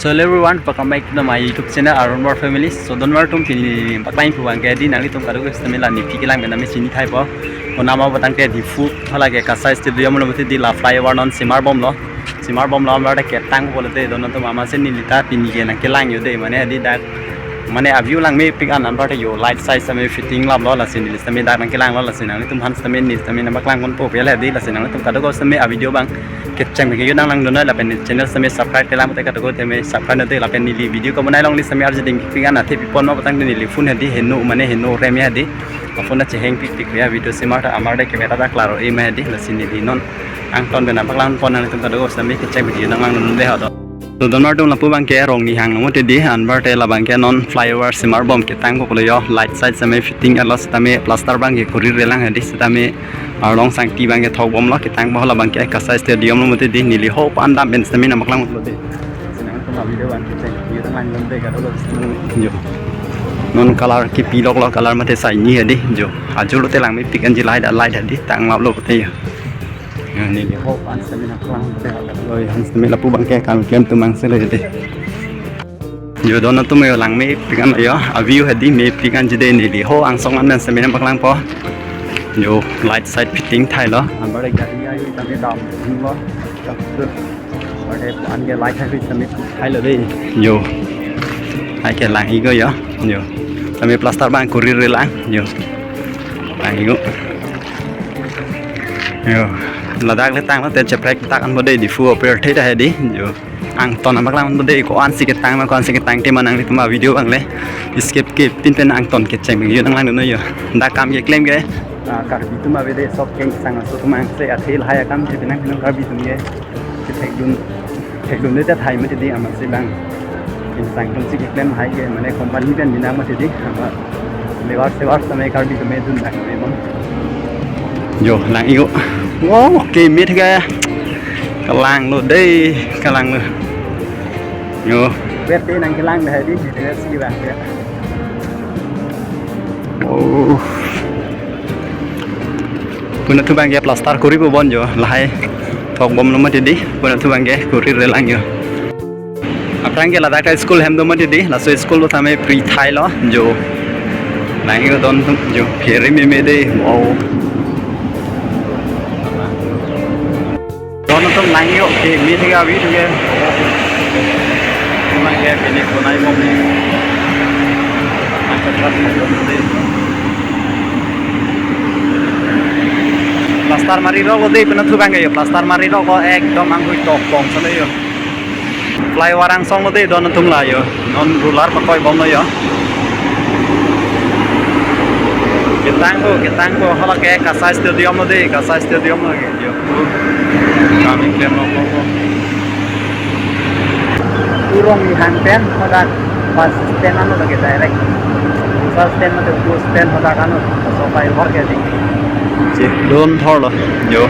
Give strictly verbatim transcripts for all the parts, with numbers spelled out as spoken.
So hello everyone, welcome back to my YouTube channel Arun War Family. So donmar atum, pini paklang pu abangke di nanglitum kadokave sitame la nepi kelang pen tame chini thaipo. Konat ma pu tangte Diphu, hala ke Kasai Stadium lo mati di, la flyover non simar bomlo. Simar bomlo, anparta ketangpo pulote don atum, amatsi neli ta pini ke nangkelang yo de, mane di dak, mane a-view langmepik an, anparta yo light side sitame fitting laplo, lasi neli sitame dak nangkelanglo, lasi nanglitum aphan sitame neli sitame nangpaklang ponpo pele di, lasi nanglitum kadokave sitame a-video abang kecheng ke yun nang langdun noi, lapen channel sitame subscribe kelang te kadokave sitame subscribe non de, lapen neli video kebonai along neli sitame arje dingpik an athe pipon ma pu tangte neli phone hedi heno, mane heno rem ya di. A-phone ta cheheng pikpik ya, video simar ta, amat de camera ta klaro e ma di, lasi neli non angton pen nangpaklang pon nanglitum kadokave sitame kecheng ke yun nang langdun de ha do. So donmar atum, lapu abangke Rongnihang lo mati di, anparta labangke non flyover simar bom ketangpo pulo yo, light side sitame fitting alo, sitame plaster abangke kuri relang hedi, sitame arlong sangti abangke thok bomlo, ketangpo. Labangke Kasai Stadium lo mati di, neli ho pan dam pen sitame nangpaklang pulote. Sinang atum a-video abang kecheng ke yun nang langdun de kadokave sitame. Jo. Non color kepiloklo, color mate saini hedi, jo. Ajur te langmepik anji, light a light hedi, tang laplo pute yo. Ya, neli ho pan sitame nangpaklang pute, loi han sitame lapu abangke kam klem atum angse lo de. Yo don atum yo, langmepik an yo, a-view hedi mepik anji de, neli ho angsong an pen sitame nangpaklangpo. Yo, light side fitting thailo. Anparta gari ayo tame dam lo. Anparta anke light hai sitame thailo de. Yo. Hai ke lang-ik yo. Yo. Tame plaster abang kuri relang. Yo. Lang-ik. Yo. Ladak le tanglo te cheprek tak an bo de, Diphu apor theda hedi. Yo. Angton nangpaklang bo de, ko-ansi ketang ma, ko-ansi ketang te ma nanglitum a-video abang le skip kepin pen angton kecheng yun nang langdun noi yo. Dak kam keklem ke, ah, Karbi atum ave de, sop kengsang aso atum angse, athe lahai akam ke penang penang Karbi atum ke. Kethekdun, thekdunde ta thai mati di, amatsi abang kengsang atumsi keklem hai ke, mane company pen binang mati di, ama labour sebar sitame Karbi atum dun dak me bang. Jo, lang-ik. Wow, okay, mit ke. Kelanglo de, kelanglo. Yo. Vet de nangkelang de hedi, vet si bang ya. Oh. Konathu abangke plaster kuri pu bon jo, lahai thok bomlo mati di, konathu abangke kuri relang yo. Aphrang ke ladak ta school hem do mati di, laso school lo tame pri thailo, jo. Lang-ik don atum, jo, phere meme de, wow. Don atum lang-ik, okay, mi thega wi thuke. Abangke pini konai bom ni. Plaster mariloklo de, konathu abangke yo, plaster mariloklo, ekdom anghui tok pong sale yo. Flyover angsong lo de don atum la yo. Non roller pakoi bomlo yo. Ketangpo, ketangpo, hala ke Kasai Stadium lo de, Kasai Stadium lo ke yo. Kami klemlo ko. Rongnihang pen, hadak bus stand ano lagi direct. Bus stand mate bus stand hadak ano, so flyover ke di. Che, don thorlo, yo.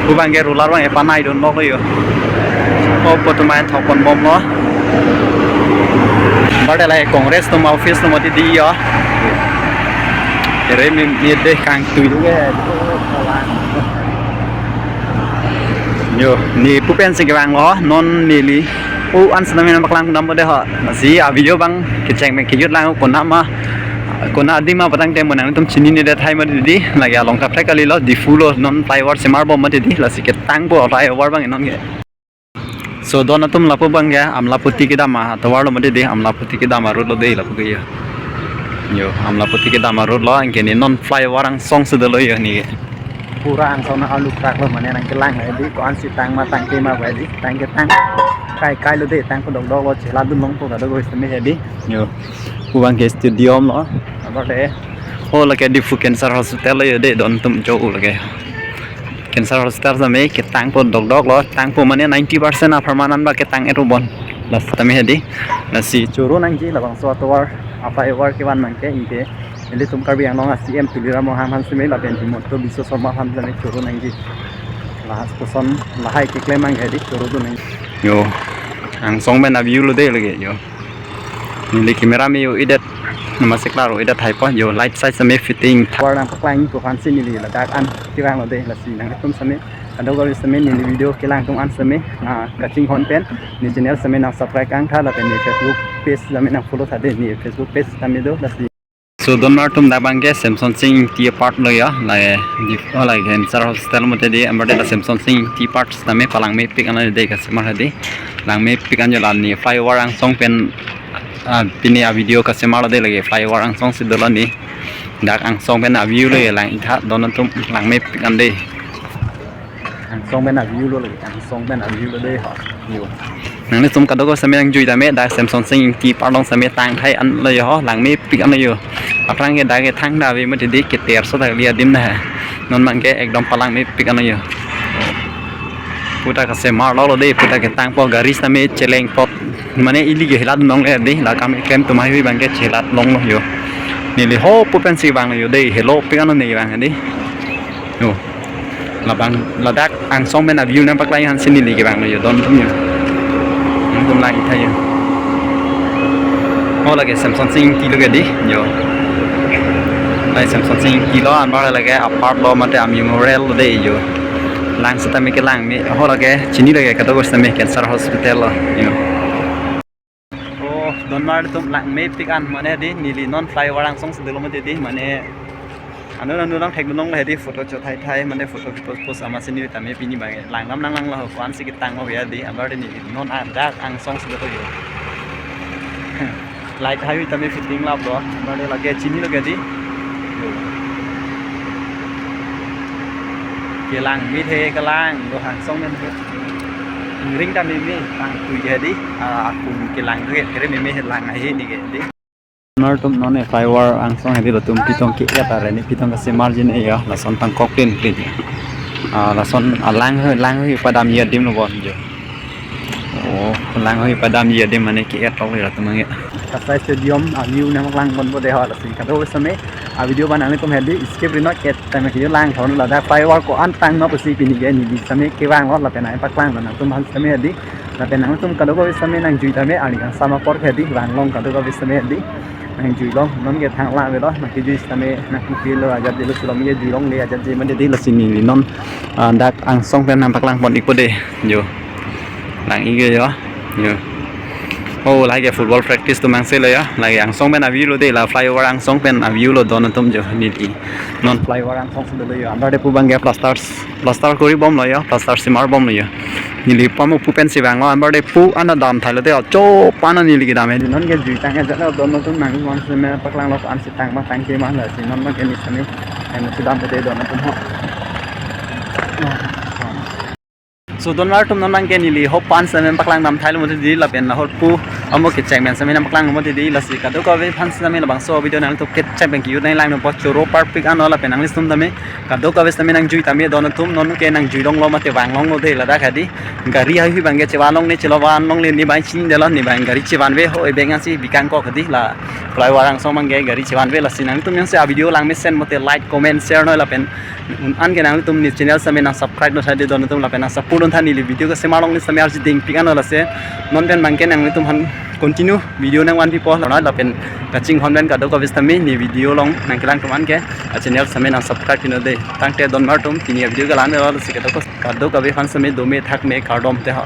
Pu abangke roller abang epanai dunlok yo. O, pu atum ahin thok pon bomlo. Anparta la Congress atum office atum mati di yo. Ere mi mi de kangtui ke. Yo, neli pu pensi kevanglo, non neli pu an sitame nangpaklang dam bo de ho. Lasi a-video abang kecheng pen kejut lang, konat ma, konat adim ma pu tangte mo nanglitum chinine de thai mati di, lake along kaprek kalilo, Diphu lo, non flyover simar bom mati di, lasi ketangpo flyover abang non ke. So don atum, lapu abangke Amlapatty kedam atovar lo mati di, Amlapatty kedam a-road lo de lapu ke yo. Yo, Amlapatty kedam a-road lo, anke ne non flyover angsong si dolo yo ne. Pura angsong nang aluk trak lo, mane nangkelang hedi, ko-ansi tang ma tangte ma hedi, tang ketang. Kai kai lo de, tangpo dokdok lo, chela dun longpo kadokave sitame hedi. Yo. Pu abangke stadium lo. Anparta, o, lake Diphu Cancer Hospital lo yo de, don atum, jo, lake Cancer Hospital sitame ketangpo dokdok lo, tangpo mane ninety percent apharman an ba ketang et pu bon. Lasi tame hedi. Lasi choro nangji labangso atovar, a-flyover kevan abangke, anke ilitum Karbi Anglong a-C M Tuliram Ronghang aphan sitame lapen Himanta Biswa Sarma aphan sitame choro nangji. Lahas koson lahai keklem abang hedi, choro dun nangji. Yo, angsong pen a-view lo de lake yo. Neli camera me yo edet, nama se klaro edet thaipo, yo, light side sitame fitting. War nangpaklang pu aphansi neli ladak an kevanglo de, lasi nanglitum sitame Kadokave sitame neli video kelang atum an sitame, ah, kachinghon pen, ne channel sitame nang subscribe kang tha, lapen ne Facebook page sitame nang follow tha dei, ne Facebook page sitame do, lasi. So, don mar atum, dak abangke Semsonsing Ingti apart lo ya, lake, oh, lake Cancer Hospital mate dei, anparta la Semsonsing Ingti apart sitame palangmepik an lo dei, kasemar hedi, langmepik an jo, la ne flyover angsong pen, ah, pini a video kasemar lo dei, lake flyover angsong si dolo ne, dak angsong pen a view lo ya, lang-ik tha don atum, langmepik an dei. Angsong pen a view lo lake, angsong pen a view lo dei ho. Yo. Nanglitum kadokave sitame nangjui tame, dak Semsonsing Ingti apart along sitame tang thai an lo yo ho, langmepik an lo yo. Aphrang ke dak ke thangta ave mati dei, keter so dak li adim dah. Non abangke ekdom palangmepik an lo yo. Puta kasemar lo lo dei, puta ketangpo, gari sitame cheleng pot. Mane ili ke helat long le dei, la kam klem atum haihui abangke chelat long lo yo. Neli ho pu pensi vang lo yo dei, helopik an lo ne vang dei. Yo. Labang, ladak angsong pen a view nangpaklang aphan si neli kevang lo yo, don atum yo. Nangtum lang-ik tha yo. Oh, lake Semsonsing Ingti lo ke dei, yo. Lake Semsonsing Ingti lo, anpar lake apart lo mate a memorial lo dei yo. Lang sitame kelang me, oh, lake chini lake kadokave sitame Cancer Hospital lo, yo. Oh, don mar atum, langmepik an mane dei, neli non flyover angsong si dolo mati dei, mane anun anun nangthek dunlong le dei, photo cho thai thai, mane photo post post amat si neli tame pini abang langdam nang lang lo, ko-an si ketang lo ya dei, anparta neli non a dak angsong si dolo yo. Light haihui tame fitting lap lo, anparta lake chini lo ke dei. Yo. Kelang me the, kelang lo angsong pen ke. Ring ta meme, tang tui ke dei, ah, akung kelang ke, kere meme he lang ahi ne ke dei. Mar atum, non e flyover angsong hedi latum pitong ke-et arni, pitong kasemar ji ne ya, lason tangkok plin plin. Ah, lason, ah, lang he, lang he padamji adim lo bon jo. Oh, lang he padamji adim mane ke-et lo latum ange. Kasai stadium a view nangpaklang ponpo dei ho, lasi kadokave sitame a video abang nanglitum hedi skip ri non, ke tame ke lang thon, ladak flyover ko-an tang ma pusi pini ke neli sitame kevang lo, lapen nangpaklang lo nangtum aphan sitame hedi. Lapen nangtum kadokave sitame nangjui tame, arni kangsam apor ke dei, vanglong kadokave sitame dei. Nangjui long, non ke thang lang avelo, nangkejui sitame, nangkejui lo ajat dei lo, sulom kejui longle ajat dei mane dei, lasi neli non, ah, dak angsong pen nangpaklang pon-ikpo dei, yo. Lang-ik yo, yo. Oh, lake football practice atum angse lo yo, lake angsong pen a view lo dei, la flyover angsong pen a view lo don atum jo, neli non flyover angsong si dolo yo, anparta pu abangke plasters plaster kori bom lo yo, plaster semar bom lo yo. Neli pamo pu pensi vang lo, anparta pu an ta dam thai lo dei, cho pan neli kedam he. Non ke jui tang ajat lo, don atum nangtum sitame paklang lo, ko-an si tang ma tang ke ma, lasi non abangke neli sitame, em, si dam dei don atum ho. So don mar atum, non abangke neli ho pan sitame paklang dam thai lo mati dei, lapen la ho pu amo kecheng pen sitame nangpaklang lo mati dei, lasi kadokave aphan sitame labangso video nangtum kecheng pen ke-ut nanglang nangpo, choro parpik an lo, lapen nanglitum tame kadokave sitame nangjui tame don atum, non ke nangjui long lo mate vang long lo dei, ladak hedi gari haihui abangke chevan longle, chelo van longle, ne abang chini dei lo, ne abang gari chevan ave ho, ebeng ansi bikang kok dei, la flyover angsong abangke gari chevan ave, lasi nangtum yang si a video langmesen mate like, comment, share noi, lapen un-an ke nanglitum ne channel sitame nang subscribe noi tha dei don atum, lapen nang support noi tha, neli video kasemar along ne sitame arji dingpik an lo, lasi non pen abangke nanglitum aphan continue video nangvanpipo lo noi, lapen kachinghon pen kadokave sitame ne video along nangkelang atum an ke a channel sitame nang subscribe pi non dei. Tangte don mar atum, pini a video ke la-an lo, lasi kadokave, kadokave aphan sitame dome thakme kardom te ho.